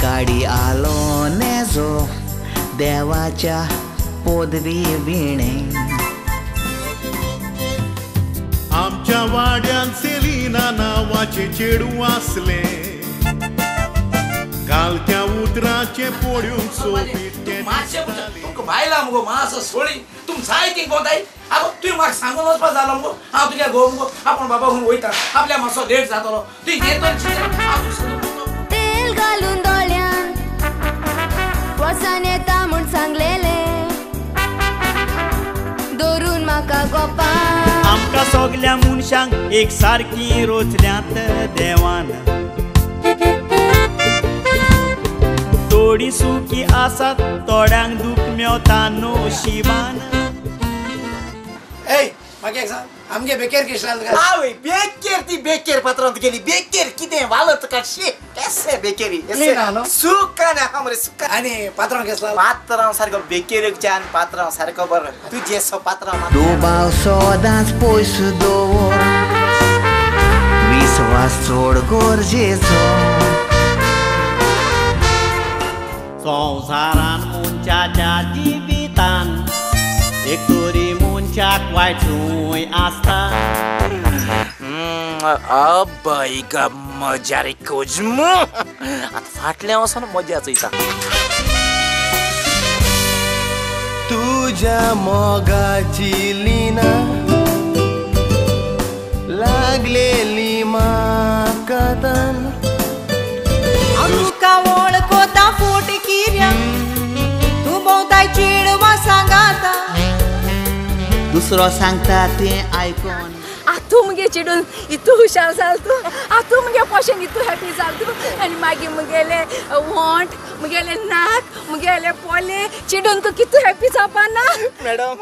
काडी आलो नेजो देवाच्या पोदवी विणे. आमच्या वाड्यान सेलिना नांवाचें चेडूं आसलें, काल त्या उतराचें पोडूंक सोबीत तें दिसतालें. तुमकां बायलां मुगो मातसो सोळी तुम जाय ती कोताय. आगो तुवें म्हाका सांगून वचपा जालो मुगो, हांव तुज्या घोव मुगो आपूण बाबा खूंय वयता आपल्या मातसो लेट जातलो, तुवें हें तरी तेल घालून दोळ्यान वचन येता म्हूण सांगलेलें, दवरून म्हाका गोपा. आमकां सगल्या मनशांक एक सारकी रोचल्यांत देवान, थोडी सुखी आसात थोड्यांक दूख मेवता नशिबान. ए म्हाका एक सांग, आमगे बेकेर कितें जालें तुका? आवय बेकेर ती बेकेर पात्रांत गेली. बेकेर कितें वालत काडशी केसे बेकेरी सुखान आहा मरे सुखान. आनी पात्रांव केस लागलो? पात्रांव सारको बेकेरीच्या आनी पात्रांव सारको बरो तुजें सो पात्रांव. दुबाव सदांच पयस दवर, विस्वास चड गरजेचो. संवसारान मनशाच्या जिवितान एक तरी मनशाक वायटूय आसता. अबय ग मजा रे कोजमू, आतां फाटल्यान वचोन मजा चोयता. तुज्या मोगाची लिना लागलेली म्हाका तान. तुका वळखता फट किऱ्या, तूं भोंवताय चेडवां सांगाता, दुसरो सांगता तें आयकोन. आतू मुगे चिडून इतू हुशार जाल तूं, आतू मुगे पोशेन इतू हॅपी जाल तूं, आनी मागीर मुगेले वोंट मुगेले नाक मुगेले पोले चिडून तूं कितू हॅपी जावपा ना मॅडम.